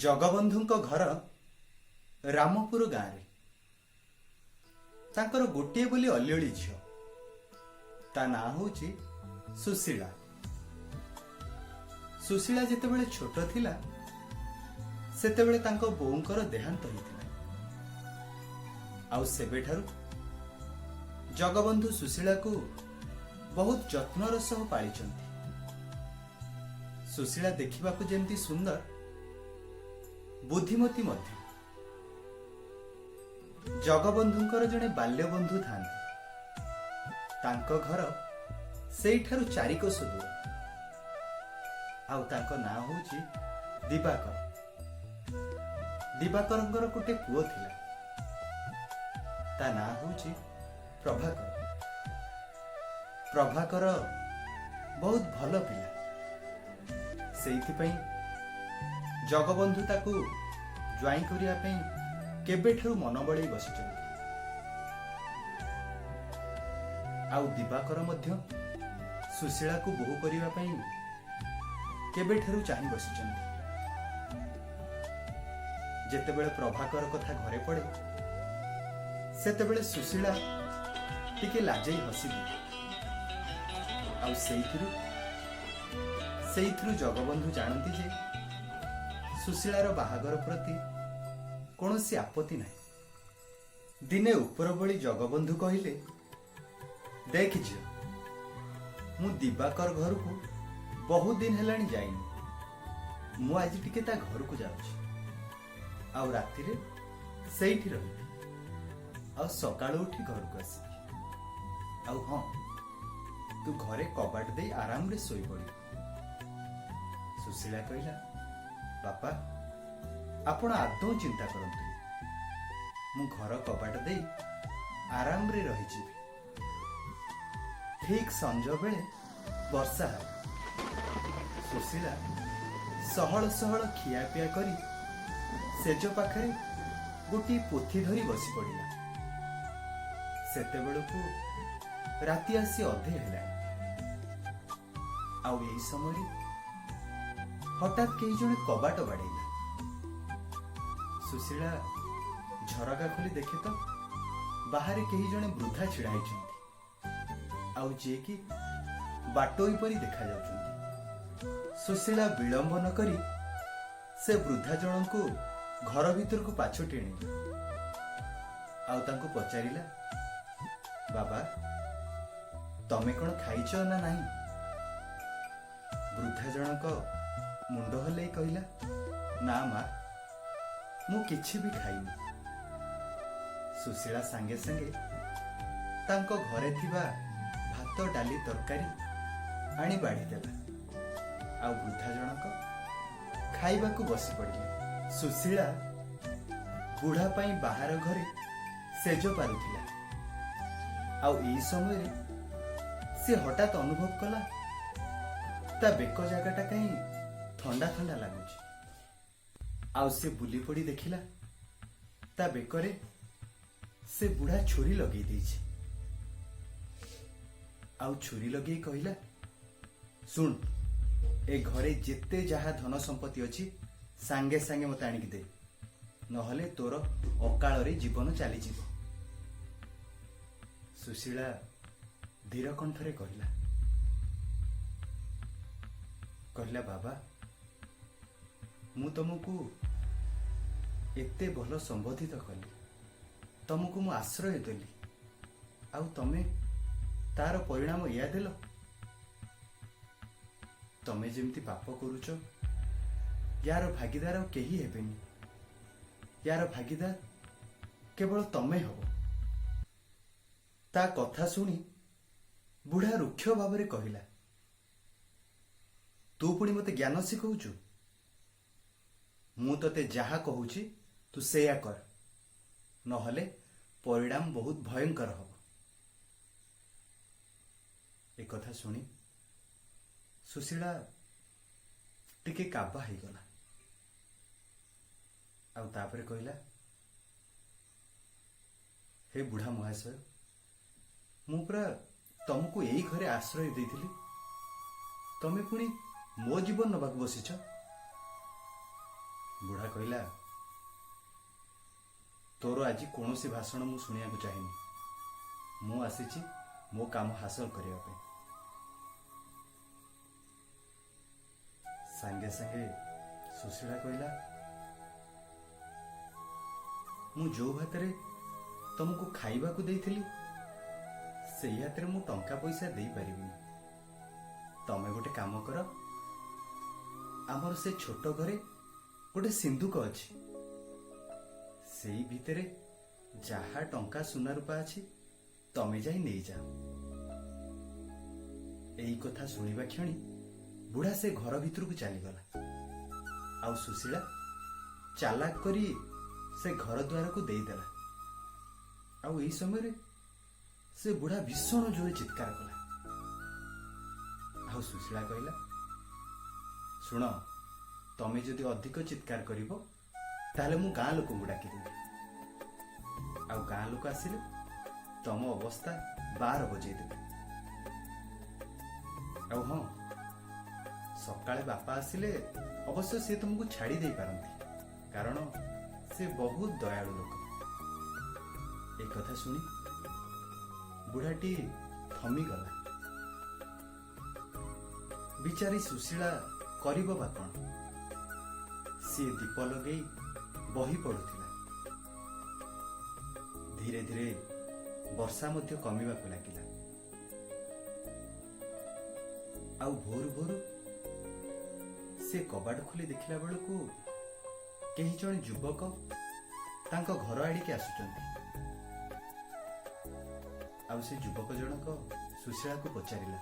ଜଗବନ୍ଧୁଙ୍କ ଘର ରାମପୁର ଗାଁରେ। ତାଙ୍କର ଗୋଟିଏ ବୋଲି ଅଲିଅଳି ଝିଅ, ତା ନାଁ ହଉଛି ସୁଶୀଳା। ସୁଶୀଳା ଯେତେବେଳେ ଛୋଟ ଥିଲା, ସେତେବେଳେ ତାଙ୍କ ବୋଉଙ୍କର ଦେହାନ୍ତ ହେଇଥିଲା। ଆଉ ସେବେଠାରୁ ଜଗବନ୍ଧୁ ସୁଶୀଳାକୁ ବହୁତ ଯତ୍ନର ସହ ପାଳିଛନ୍ତି। ସୁଶୀଳା ଦେଖିବାକୁ ଯେମିତି ସୁନ୍ଦର, ବୁଦ୍ଧିମତୀ ମଧ୍ୟ। ଜଗବନ୍ଧୁଙ୍କର ଜଣେ ବାଲ୍ୟବନ୍ଧୁ ଥାନ୍ତି। ତାଙ୍କ ଘର ସେଇଠାରୁ 4 କୋଶ ଦୂର। ଆଉ ତାଙ୍କ ନାଁ ହଉଛି ଦିବାକର। ଦିବାକରଙ୍କର ଗୋଟେ ପୁଅ ଥିଲା, ତା ନାଁ ହଉଛି ପ୍ରଭାକର। ପ୍ରଭାକର ବହୁତ ଭଲ ପିଲା। ସେଇଥିପାଇଁ ଜଗବନ୍ଧୁ ତାକୁ ଜ୍ୱାଇଁ କରିବା ପାଇଁ କେବେଠାରୁ ମନ ବଳେଇ ବସିଛନ୍ତି। ଆଉ ଦିବାକର ମଧ୍ୟ ସୁଶୀଳାକୁ ବୋହୂ କରିବା ପାଇଁ କେବେଠାରୁ ଚାହିଁ ବସିଛନ୍ତି। ଯେତେବେଳେ ପ୍ରଭାକର କଥା ଘରେ ପଡ଼େ, ସେତେବେଳେ ସୁଶୀଳା ଟିକେ ଲାଜେଇ ହସିଦିଏ। ଆଉ ସେଇଥିରୁ ଜଗବନ୍ଧୁ ଜାଣନ୍ତି ଯେ ସୁଶୀଳାର ବାହାଘର ପ୍ରତି କୌଣସି ଆପତ୍ତି ନାହିଁ। ଦିନେ ଉପରବଳି ଜଗବନ୍ଧୁ କହିଲେ, "ଦେଖ ଝିଅ, ମୁଁ ଦିବାକର ଘରକୁ ବହୁତ ଦିନ ହେଲାଣି ଯାଇନି। ମୁଁ ଆଜି ଟିକେ ତା ଘରକୁ ଯାଉଛି ଆଉ ରାତିରେ ସେଇଠି ରହିବି ଆଉ ସକାଳୁ ଉଠି ଘରକୁ ଆସିବି। ଆଉ ହଁ, ତୁ ଘରେ କବାଟ ଦେଇ ଆରାମରେ ଶୋଇପଡ଼ିବୁ।" ସୁଶୀଳା କହିଲା, "ବାପା, ଆପଣ ଆଦୌ ଚିନ୍ତା କରନ୍ତୁନି। ମୁଁ ଘର କବାଟ ଦେଇ ଆରାମରେ ରହିଯିବି।" ଠିକ ସଞ୍ଜ ବେଳେ ବର୍ଷା ହେଲା। ସୁଶୀଳା ସହଳ ସହଳ ଖିଆପିଆ କରି ଶେଯ ପାଖରେ ଗୋଟିଏ ପୋଥି ଧରି ବସି ପଡ଼ିଲା। ସେତେବେଳକୁ ରାତି ଆସି ଅଧେ ହେଲାଣି। ଆଉ ଏଇ ସମୟରେ ହଠାତ୍ କେହି ଜଣେ କବାଟ ବାଡ଼େଇଲା। ସୁଶୀଳା ଝରକା ଖୋଲି ଦେଖେ ତ ବାହାରେ କେହି ଜଣେ ବୃଦ୍ଧା ଛିଡ଼ା ହେଇଛନ୍ତି, ଆଉ ଯିଏକି ବାଟୋଇ ପରି ଦେଖାଯାଉଛନ୍ତି। ସୁଶୀଳା ବିଳମ୍ବ ନ କରି ସେ ବୃଦ୍ଧା ଜଣଙ୍କୁ ଘର ଭିତରକୁ ପାଛୋଟି ଆଣିଲା ଆଉ ତାଙ୍କୁ ପଚାରିଲା, "ବାବା, ତମେ କଣ ଖାଇଛ ନା ନାହିଁ?" ବୃଦ୍ଧା ଜଣକ ମୁଣ୍ଡ ହଲେଇ କହିଲା, "ନା ମା, ମୁଁ କିଛି ବି ଖାଇନି।" ସୁଶୀଳା ସାଙ୍ଗେ ସାଙ୍ଗେ ତାଙ୍କ ଘରେ ଥିବା ଭାତ, ଡାଲି, ତରକାରୀ ଆଣି ବାଢ଼ିଦେଲା ଆଉ ବୃଦ୍ଧା ଜଣକ ଖାଇବାକୁ ବସି ପଡ଼ିଲେ। ସୁଶୀଳା ବୁଢ଼ା ପାଇଁ ବାହାର ଘରେ ଶେଯ ପାରୁଥିଲା। ଆଉ ଏଇ ସମୟରେ ସେ ହଠାତ୍ ଅନୁଭବ କଲା, ତା ବେକ ଜାଗାଟା କାହିଁ ଥଣ୍ଡା ଥଣ୍ଡା ଲାଗୁଛି। ଆଉ ସେ ବୁଲି ପଡ଼ି ଦେଖିଲା, ତା ବେକରେ ସେ ବୁଢ଼ା ଛୁରୀ ଲଗେଇ ଦେଇଛି। ଆଉ ଛୁରୀ ଲଗେଇ କହିଲା, "ଶୁଣ, ଏ ଘରେ ଯେତେ ଯାହା ଧନ ସମ୍ପତ୍ତି ଅଛି, ସାଙ୍ଗେ ସାଙ୍ଗେ ମତେ ଆଣିକି ଦେ, ନହେଲେ ତୋର ଅକାଳରେ ଜୀବନ ଚାଲିଯିବ।" ସୁଶୀଳା ଧୀର କଣ୍ଠରେ କହିଲା, "ବାବା, ମୁଁ ତମକୁ ଏତେ ଭଲ ସମ୍ବୋଧିତ କଲି, ତମକୁ ମୁଁ ଆଶ୍ରୟ ଦେଲି, ଆଉ ତମେ ତାର ପରିଣାମ ଏଇଆ ଦେଲ। ତମେ ଯେମିତି ପାପ କରୁଛ, ୟାର ଭାଗିଦାର ଆଉ କେହି ହେବେନି। ୟାର ଭାଗିଦାର କେବଳ ତମେ ହବ।" ତା କଥା ଶୁଣି ବୁଢ଼ା ରୁକ୍ଷ ଭାବରେ କହିଲା, "ତୁ ପୁଣି ମତେ ଜ୍ଞାନ ଶିଖଉଛୁ? ମୁଁ ତତେ ଯାହା କହୁଛି, ତୁ ସେଇଆ କର, ନହେଲେ ପରିଣାମ ବହୁତ ଭୟଙ୍କର ହବ।" ଏକଥା ଶୁଣି ସୁଶୀଳା ଟିକେ କାବା ହେଇଗଲା। ଆଉ ତାପରେ କହିଲା, "ହେ ବୁଢ଼ା ମହାଶୟ, ମୁଁ ପରା ତମକୁ ଏଇ ଘରେ ଆଶ୍ରୟ ଦେଇଥିଲି। ତମେ ପୁଣି ମୋ ଜୀବନ ନେବାକୁ ବସିଛ?" ବୁଢ଼ା କହିଲା, "ତୋର ଆଜି କୌଣସି ଭାଷଣ ମୁଁ ଶୁଣିବାକୁ ଚାହେଁନି। ମୁଁ ଆସିଛି ମୋ କାମ ହାସଲ କରିବା ପାଇଁ।" ସାଙ୍ଗେ ସାଙ୍ଗେ ସୁଶୀଳା କହିଲା, "ମୁଁ ଯୋଉ ହାତରେ ତମକୁ ଖାଇବାକୁ ଦେଇଥିଲି, ସେଇ ହାତରେ ମୁଁ ଟଙ୍କା ପଇସା ଦେଇପାରିବିନି। ତମେ ଗୋଟେ କାମ କର, ଆମର ସେ ଛୋଟ ଘରେ ଗୋଟେ ସିନ୍ଧୁକ ଅଛି। ସେଇ ଭିତରେ ଯାହା ଟଙ୍କା ସୁନା ରୂପା ଅଛି, ତମେ ଯାଇ ନେଇଯାଅ।" ଏଇ କଥା ଶୁଣିବା କ୍ଷଣି ବୁଢା ସେ ଘର ଭିତରକୁ ଚାଲିଗଲା ଆଉ ସୁଶୀଳା ଚାଲାକ କରି ସେ ଘର ଦ୍ୱାରକୁ ଦେଇଦେଲା। ଆଉ ଏଇ ସମୟରେ ସେ ବୁଢା ଭୀଷଣ ଜୋରେ ଚିତ୍କାର କଲା। ଆଉ ସୁଶୀଳା କହିଲା, "ଶୁଣ, ତମେ ଯଦି ଅଧିକ ଚିତ୍କାର କରିବ, ତାହେଲେ ମୁଁ ଗାଁ ଲୋକଙ୍କୁ ଡାକିଦେବି। ଆଉ ଗାଁ ଲୋକ ଆସିଲେ ତମ ଅବସ୍ଥା ବାର ବଜେଇ ଦେବେ। ଆଉ ହଁ, ସକାଳେ ବାପା ଆସିଲେ ଅବଶ୍ୟ ସିଏ ତମକୁ ଛାଡ଼ି ଦେଇପାରନ୍ତି, କାରଣ ସେ ବହୁତ ଦୟାଳୁ ଲୋକ।" ଏ କଥା ଶୁଣି ବୁଢ଼ାଟି ଥମିଗଲା। ବିଚାରୀ ସୁଶୀଳା କରିବ ବା କଣ? ସିଏ ଦୀପ ଲଗେଇ ବହି ପଢୁଥିଲା। ଧୀରେ ଧୀରେ ବର୍ଷା ମଧ୍ୟ କମିବାକୁ ଲାଗିଲା। ଆଉ ଭୋରୁ ଭୋରୁ ସେ କବାଟ ଖୋଲି ଦେଖିଲା ବେଳକୁ କେହି ଜଣେ ଯୁବକ ତାଙ୍କ ଘର ଆଡ଼ିକି ଆସୁଛନ୍ତି। ଆଉ ସେ ଯୁବକ ଜଣକ ସୁଶୀଳାକୁ ପଚାରିଲା,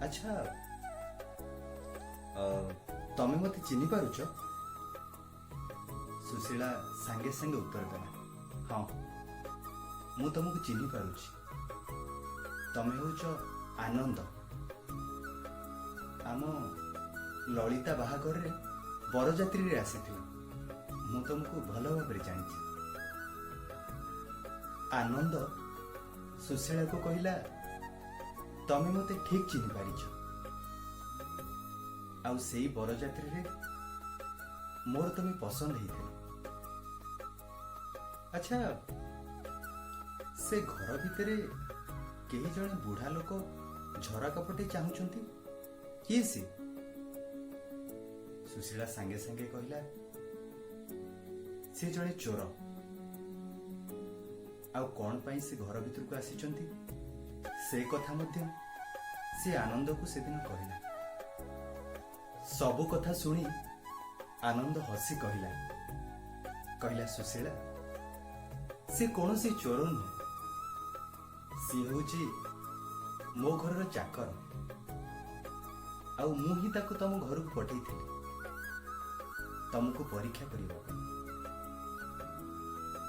"ଆଚ୍ଛା, ତମେ ମତେ ଚିହ୍ନି ପାରୁଛ?" ସୁଶୀଳା ସାଙ୍ଗେ ସାଙ୍ଗେ ଉତ୍ତର ଦେଲା, "ହଁ, ମୁଁ ତମକୁ ଚିହ୍ନି ପାରୁଛି। ତମେ ହେଉଛ ଆନନ୍ଦ। ଆମ ଲଳିତା ବାହାଘରରେ ବରଯାତ୍ରୀରେ ଆସିଥିଲ। ମୁଁ ତମକୁ ଭଲ ଭାବରେ ଜାଣିଛି।" ଆନନ୍ଦ ସୁଶୀଳାକୁ କହିଲା, "ତମେ ମତେ ଠିକ ଚିହ୍ନି ପାରିଛ। ଆଉ ସେଇ ବରଯାତ୍ରୀରେ ମୋର ତମେ ପସନ୍ଦ ହେଇଥିଲ। ଆଚ୍ଛା, ସେ ଘର ଭିତରେ କେହି ଜଣେ ବୁଢା ଲୋକ ଝରକା ପଟେ ଚାହୁଁଛନ୍ତି, କିଏ ସେ?" ସୁଶୀଳା ସାଙ୍ଗେ ସାଙ୍ଗେ କହିଲା, "ସେ ଜଣେ ଚୋର। ଆଉ କଣ ପାଇଁ ସେ ଘର ଭିତରକୁ ଆସିଛନ୍ତି, ସେ କଥା ମଧ୍ୟ ସେ ଆନନ୍ଦକୁ ସେଦିନ କହିଲା।" ସବୁ କଥା ଶୁଣି ଆନନ୍ଦ ହସି କହିଲା, "ସୁଶୀଳା, ସେ କୌଣସି ଚୋର ନୁହେଁ। ସିଏ ହେଉଛି ମୋ ଘରର ଚାକର। ଆଉ ମୁଁ ହିଁ ତାକୁ ତମ ଘରକୁ ପଠେଇଥିଲି ତମକୁ ପରୀକ୍ଷା କରିବା ପାଇଁ।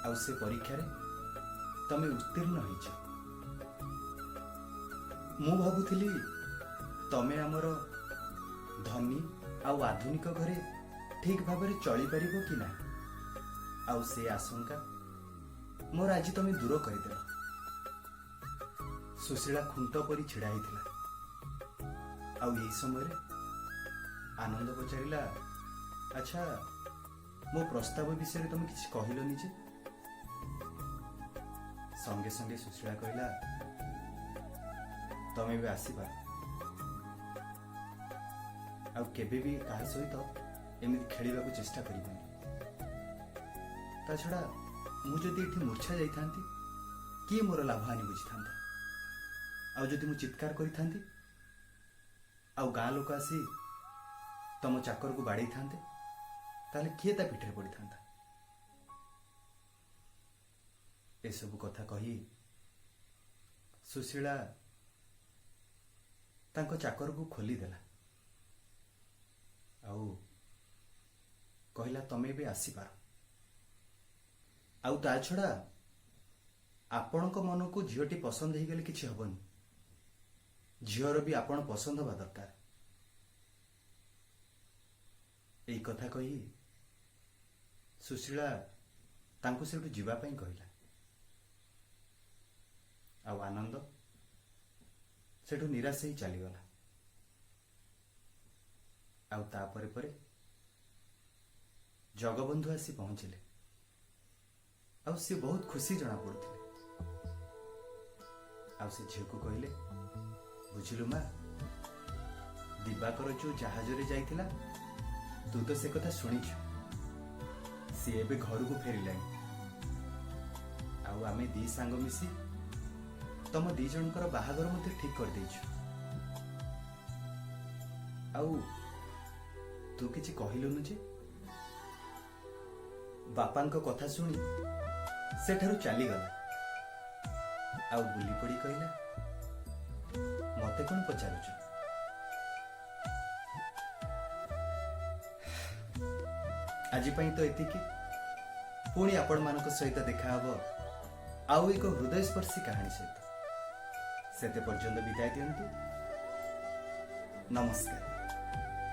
ଆଉ ସେ ପରୀକ୍ଷାରେ ତମେ ଉତ୍ତୀର୍ଣ୍ଣ ହେଇଛ। ମୁଁ ଭାବୁଥିଲି ତମେ ଆମର ଧନୀ ଆଉ ଆଧୁନିକ ଘରେ ଠିକ ଭାବରେ ଚଳିପାରିବ କି ନାହିଁ। ଆଉ ସେ ଆଶଙ୍କା ମୋର ଆଜି ତମେ ଦୂର କରିଦେଲ।" ସୁଶୀଳା ଖୁଣ୍ଟ ପରି ଛିଡ଼ା ହେଇଥିଲା। ଆଉ ଏହି ସମୟରେ ଆନନ୍ଦ ପଚାରିଲା, "ଆଚ୍ଛା, ମୋ ପ୍ରସ୍ତାବ ବିଷୟରେ ତମେ କିଛି କହିଲନି ଯେ?" ସଙ୍ଗେ ସଙ୍ଗେ ସୁଶୀଳା କହିଲା, "ତମେ ଏବେ ଆସିପାର। ଆଉ କେବେ ବି କାହା ସହିତ ଏମିତି ଖେଳିବାକୁ ଚେଷ୍ଟା କରିବନି। ତା ଛଡ଼ା ମୁଁ ଯଦି ଏଠି ମୂର୍ଚ୍ଛା ଯାଇଥାନ୍ତି, କିଏ ମୋର ଲାଭ ହାନି ବୁଝିଥାନ୍ତା? ଆଉ ଯଦି ମୁଁ ଚିତ୍କାର କରିଥାନ୍ତି ଆଉ ଗାଁ ଲୋକ ଆସି ତମ ଚାକରକୁ ବାଡ଼େଇଥାନ୍ତେ, ତାହେଲେ କିଏ ତା ପିଠିରେ ପଡ଼ିଥାନ୍ତା?" ଏସବୁ କଥା କହି ସୁଶୀଳା ତାଙ୍କ ଚାକରକୁ ଖୋଲିଦେଲା ଆଉ କହିଲା, "ତମେ ଏବେ ଆସିପାର। ଆଉ ତା ଛଡ଼ା ଆପଣଙ୍କ ମନକୁ ଝିଅଟି ପସନ୍ଦ ହେଇଗଲେ କିଛି ହବନି, ଝିଅର ବି ଆପଣ ପସନ୍ଦ ହବା ଦରକାର।" ଏଇ କଥା କହି ସୁଶୀଳା ତାଙ୍କୁ ସେଇଠୁ ଯିବା ପାଇଁ କହିଲା ଆଉ ଆନନ୍ଦ ସେଠୁ ନିରାଶ ହେଇ ଚାଲିଗଲା। ଆଉ ତାପରେ ପରେ ଜଗବନ୍ଧୁ ଆସି ପହଞ୍ଚିଲେ ଆଉ ସେ ବହୁତ ଖୁସି ଜଣା ପଡୁଥିଲେ। ଆଉ ସେ ଝିଅକୁ କହିଲେ, "ବୁଝିଲୁ ମା, ଦିବାକର ଯୋଉ ଜାହାଜରେ ଯାଇଥିଲା, ତୁ ତ ସେ କଥା ଶୁଣିଛୁ। ସିଏ ଏବେ ଘରକୁ ଫେରିଲାଣି ଆଉ ଆମେ ଦି ସାଙ୍ଗ ମିଶି ତମ ଦି ଜଣଙ୍କର ବାହାଘର ମଧ୍ୟ ଠିକ କରିଦେଇଛୁ। ଆଉ ତୁ କିଛି କହିଲୁନୁ ଯେ?" ବାପାଙ୍କ କଥା ଶୁଣି ସେଠାରୁ ଚାଲିଗଲା ଆଉ ବୁଲି ପଡି କହିଲା, "ମତେ କଣ ପଚାରୁଛୁ?" ଆଜି ପାଇଁ ତ ଏତିକି। ପୁଣି ଆପଣମାନଙ୍କ ସହିତ ଦେଖାହବ ଆଉ ଏକ ହୃଦୟସ୍ପର୍ଶୀ କାହାଣୀ ସହିତ। ସେତେ ପର୍ଯ୍ୟନ୍ତ ବିଦାୟ ଦିଅନ୍ତୁ। ନମସ୍କାର।